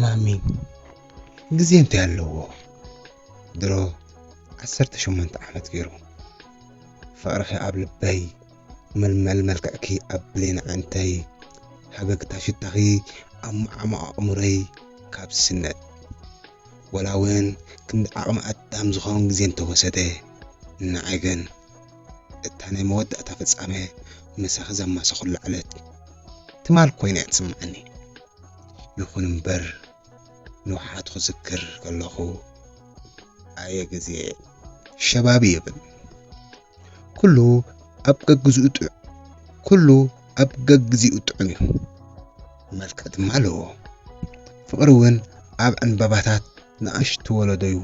ማሚ፣ ግዜ እንታይ ኣለዎ? ድሮ ዓሰርተ ሸሞንተ ዓመት ገይሩ። ፍቕርኺ ኣብ ልበይ፣ መልመል መልክዕኪ ኣብ ብሌን ኣዕንተይ፣ ሃገግታ ሽታኺ ኣብ መዓሙቕ ኣእምሮይ ካብ ዝስነድ። ወላ እውን ክንዲ ዓቕሚ ኣዳም ዝኸውን ግዜ እንተወሰደ፣ ንዓይ ግን እታ ናይ መወዳእታ ፍጻመ ምሳኺ ዘማሰኹላ ዕለት ትማል ኮይና እያ ትስምዓኒ። ይኹን እምበር፣ ንውሓት ክዝክር ከለኹ፣ ኣየ ግዜ፣ ሸባብ ይብል። ኩሉ ኣብ ገግዝኡ ጥዑ-፣ ኩሉ ኣብ ገግዜኡ ጥዑም እዩ። መልክዕ ድማ ኣለዎ። ፍቕሪ እውን ኣብ ዕንበባታት ንኣሽቱ ወለዶ እዩ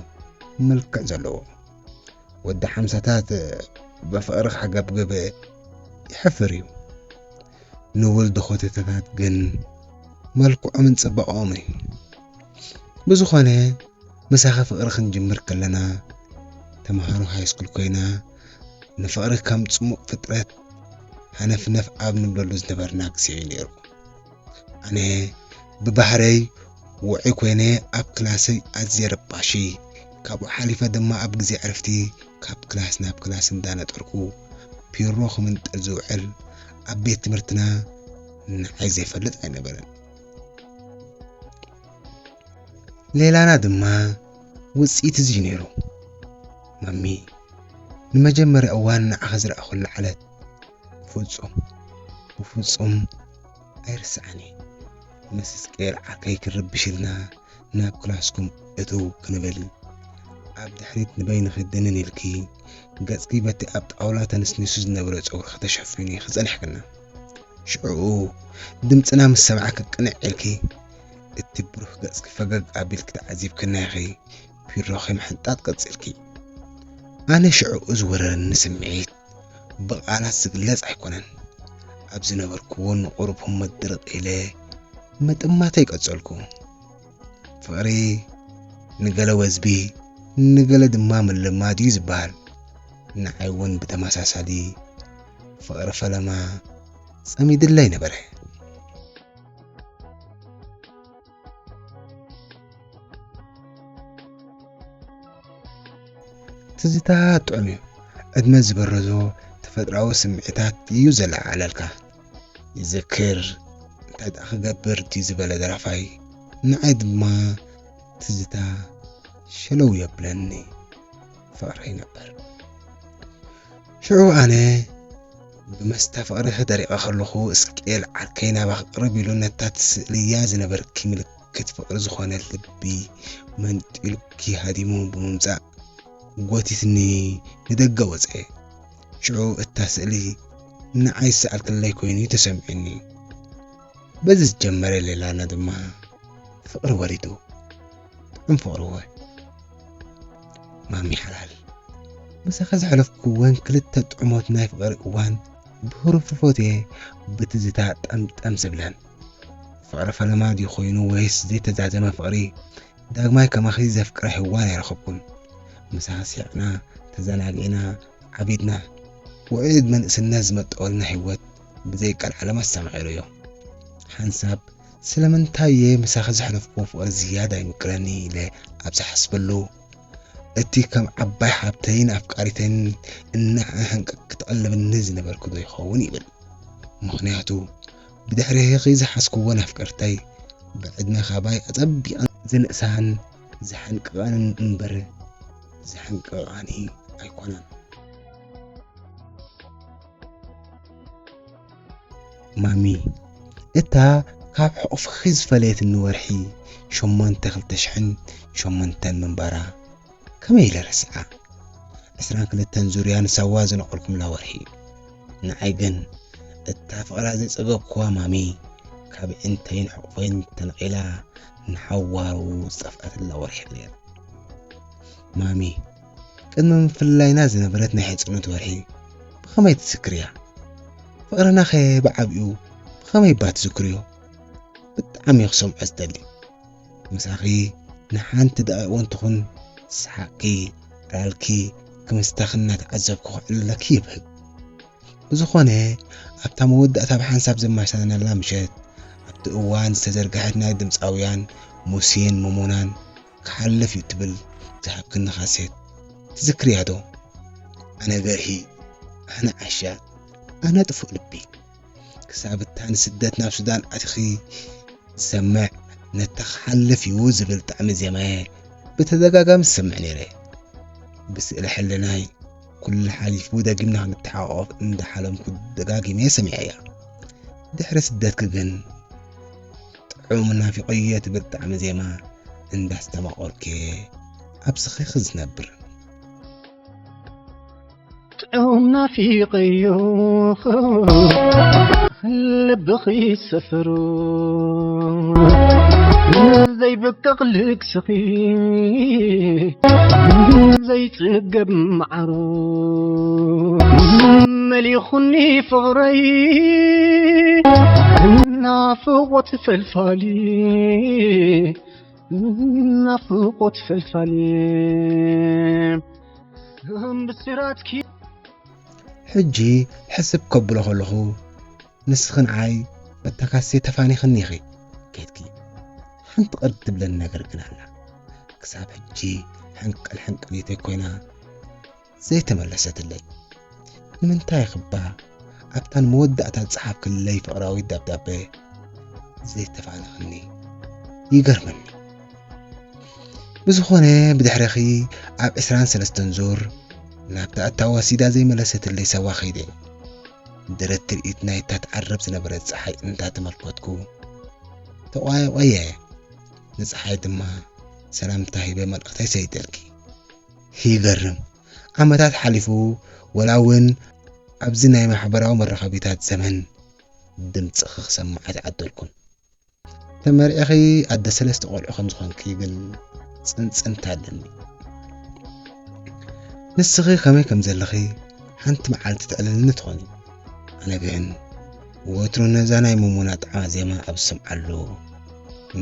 መልክዕ ዘለዎ። ወዲ ሓምሳታት ብፍቕሪ ክሕገብግብ ይሕፍር እዩ። ንወልዶ ኾተተታት ግን መልክዖምን ጽባቐኦምን እዩ። ብዝኾነ፣ ምሳኺ ፍቕሪ ክንጅምር ከለና፣ ተምሃሮ ሃይስኩል ኮይና፣ ንፍቕሪ ከም ጽሙእ ፍጥረት ሃነፍነፍ ኣብ ንብለሉ ዝነበርና ግዜ እዩ ነይሩ። ኣነ ብባህረይ ውዑይ ኮይነ፣ ኣብ ክላሰይ ኣዝየ ረባሺ፣ ካብኡ ሓሊፈ ድማ ኣብ ግዜ ዕረፍቲ ካብ ክላስ ናብ ክላስ እንዳነጠርኩ ፒሮ ክምንጥል ዝውዕል፣ ኣብ ቤት ትምህርትና ንዓይ ዘይፈልጥ ኣይነበረን። ሌላና ድማ ውጽኢት እዚ እዩ ነይሩ። ማሚ፣ ንመጀመርያ እዋን ንዓኺ ዝረኣኹላ ዕለት ፍጹም፣ ብፍጹም ኣይርስዓን እየ። ምስ እስቅኤል ዓርከይ ክንርብሽ ኢልና ናብ ክላስኩም እትው ክንብል፣ ኣብ ድሕሪት ንበይንኺ ድንን ኢልኪ፣ ገጽኪ በቲ ኣብ ጣውላ ተነስኒሱ ዝነበረ ጸጉርኺ ተሸፊኑ ኢኺ ጸኒሕክና። ሽዑኡ ድምጽና ምስ ሰማዕኪ ቅንዕ ኢልኪ፣ እቲ ብሩህ ገጽኪ ፈገግ ኣቢልኪ ተዓዚብክና ኢኺ፣ ፒሮኺ ምሕንጣጥ ቀጺልኪ። ኣነ ሽዑኡ ዝወረረኒ ስምዒት ብቓላት ዝግለጽ ኣይኮነን። ኣብ ዝነበርኩዎ ንቑሩብ ህሞት ድርቕ ኢለ ምጥማተይ ቀጸልኩ። ፍቕሪ ንገለ ወዝቢ፣ ንገለ ድማ ምልማድ እዩ ዝበሃል። ንዓይ እውን ብተመሳሳሊ ፍቕሪ ፈለማ ጸሚድለይ ነበረ። ትዝታ ጥዑም እዩ። ዕድመ ዝበረዞ ተፈጥሮኣዊ ስምዒታት እዩ ዘለዓዕለልካ። ይዝክር፣ እንታይ ደኣ ክገብር ድዩ ዝበለ ደራፋይ፣ ንዓይ ድማ ትዝታ ሸለው የብለኒ፣ ፍቕረይ ነበር። ሽዑ ኣነ ብመስተ ፍቕርኺ ደሪቐ ከለኹ፣ እስቅኤል ዓርከይ ናባኺ ቅርብ ኢሉ፣ ነታ ትስእልያ ዝነበርኪ ምልክት ፍቕሪ ዝኾነ ልቢ መንጢሉኪ ሃዲሙ ብምምጻእ፣ ጎቲትኒ ንደገ ወጸ። ሽዑ እታ ስእሊ ንዓይ ዝሰኣልክለይ ኮይኑ ተሰሚዑኒ። በዚ ዝጀመረ ሌላና ድማ ፍቕሪ ወሪዱ። ጥዑም ፍቕሪ እወ። ማሚ ሓላል፣ ምሳኺ ዘሕለፍኩወን ክልተ ጥዑሞት ናይ ፍቕሪ እዋን ብህሩፍፎት እየ ብትዝታ ጠምጠም ዝብለን። ፍቕሪ ፈለማ ድዩ ኮይኑ ወይስ ዘይተዛዘመ ፍቕሪ? ዳግማይ ከማኺ ዘፍቅራ ሄዋን ኣይረኸብኩን። ምሳኺ ስሒቕና፣ ተዘናጊዕና፣ ዓቢድና። ውዑይ ዕድመ ንእስነት ዝመጠወልና ህይወት ብዘይ ቀልዓለም ኣስተማቒረዮ። ሓንሳብ ስለምንታይ እየ ምሳኺ ዘሕለፍኩዎ ፍቕሪ ዝያዳ ይምቅረኒ ኢለ ኣብ ዝሓስበሉ፣ እቲ ከም ዓባይ ሓብተይን ኣፍቃሪተይን እናሓንቀ ክትቐልብኒ ዝነበርኩ ዶ ይኸውን ይብል። ምኽንያቱ ብድሕሪኺ ዝሓዝኩወን ኣፍቀርተይ ብዕድመ ካባይ ኣጸቢቐን ዝንእሳን ዝሓንቅቐንን እምበር ዘሕንቅቓኒ ኣይኮናን። ማሚ፣ እታ ካብ ሕቑፍኺ ዝፈለየትኒ ወርሒ ሸሞንተ ክልተ ሽሕን ሸሞንተን ምንባራ ከመይ ኢለ ረስዓ? ዕስራን ክልተን ዙርያ ንሳዋ ዝነቐልኩምላ ወርሒ። ንዓይ ግን እታ ፍቕራ ዘይጸገብኩዋ ማሚ ካብ ዕንተይን ሕቑፈይን ተነቒላ ንሓዋሩ ዝጠፍኣትላ ወርሒ ነይራ። ማሚ፣ ቅድሚ ምፍልላይና ዝነበረት ናይ ሕጽኖት ወርሒ ብኸመይ ትዝክርያ? ፍቕርናኸ ብዓቢኡ ብኸመይ እባ ትዝክርዮ? ብጣዕሚ እየ ክሰምዖ ዝደሊ። ምሳኺ ንሓንቲ ደቂቕ እውን ትኹን ሰሓቕኪ፣ ዕላልኪ፣ ክምስታኺ እናተዓዘብኩ ከዕልለኪ ይብህግ። ብዝኾነ፣ ኣብታ መወዳእታ ብሓንሳብ ዘማሳናላ ምሸት፣ ኣብ እቲ እዋን ዝተዘርግሐት ናይ ድምፃውያን ሙሴን ሙሞናን ክሓልፍ እዩ ትብል ዝሃብክኒ ካሴት ትዝክርያ ዶ? ኣነ ገርሂ፣ ኣነ ዓሻ፣ ኣነ ጥፉእ ልቢ። ክሳብ እታ ንስደት ናብ ሱዳን ኣቲኺ ዝሰምዕ፣ ነታ ክሓልፍ እዩ ዝብል ጣዕሚ ዜማየ ብተደጋጋሚ ዝሰምዕ ነይረ። ብስእለ ሕልናይ ኩሉ ሓሊፉ ደጊምና ክንተሓቋቆፍ እንዳሓለምኩ ደጋጊመ ሰሚዐያ። ድሕሪ ስደትኪ ግን ጥዑም ናፊቆየ ትብል ጣዕሚ ዜማ እንዳስተማቆርኪ ኣብ ስኺኺ ዝነብር። ጥዑም ናፊቀዮ ልብኺ ሰፈሩ ዘይብቀቕ ልግስኺ ዘይጽገብ መዓሩ መሊኹኒ ፍቕረይ ናፍቖት ፈልፋሊ ናፍቖት ፈልፋሊ ብስራትኪ ሕጂ ሕስብ ከብሎ ከለኹ ንስኺ ንዓይ በታ ካሴት ተፋኒኽኒ ኢኺ ኬድኪ። ሓንቲ ቅር ትብለኒ ነገር ግን ኣላ። ክሳብ ሕጂ ሕንቅል ሕንቅሊተይ ኮይና ዘይተመለሰትለይ። ንምንታይ ክባ ኣብታ ንመወዳእታ ዝጸሓፍክለይ ፍቕራዊት ደብዳቤ ዘይተፋነኽኒ ይገርመኒ። ብዝኾነ ብድሕረኺ ኣብ ዕስራን ሰለስተን ዙር ናብታ እታ ወሲዳ ዘይመለሰትለይ ሰባ ከይደ። ደረት ትርኢት ናይታ ትዓርብ ዝነበረት ጸሓይ እንዳ ተመልከትኩ ተቋየቆየ። ንጸሓይ ድማ ሰላምታ ሂበ መልእኽተይ ሰዲደልኪ። ይገርም፣ ዓመታት ሓሊፉ ወላ እውን ኣብዚ ናይ ማሕበራዊ መራኸቢታት ዘመን ድምጽኺ ክሰምዕ ኣይተዓደልኩን። ተመርዒኺ ኣደ ሰለስተ ቆልዑ ከም ዝኾንኪ ግን ጽንጽንታ ኣለኒ። ንስኺ ከመይ ከም ዘለኺ ሓንቲ መዓልቲ ተዕልልኒ ትኾኒ። ኣነ ግን ወትሩ ነዛ ናይ ሙሙና ጣዕማ ዜማ ኣብ ዝሰምዓሉ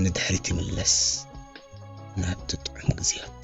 ንድሕሪት ይምለስ ናብቲ ጥዑም ግዜያት።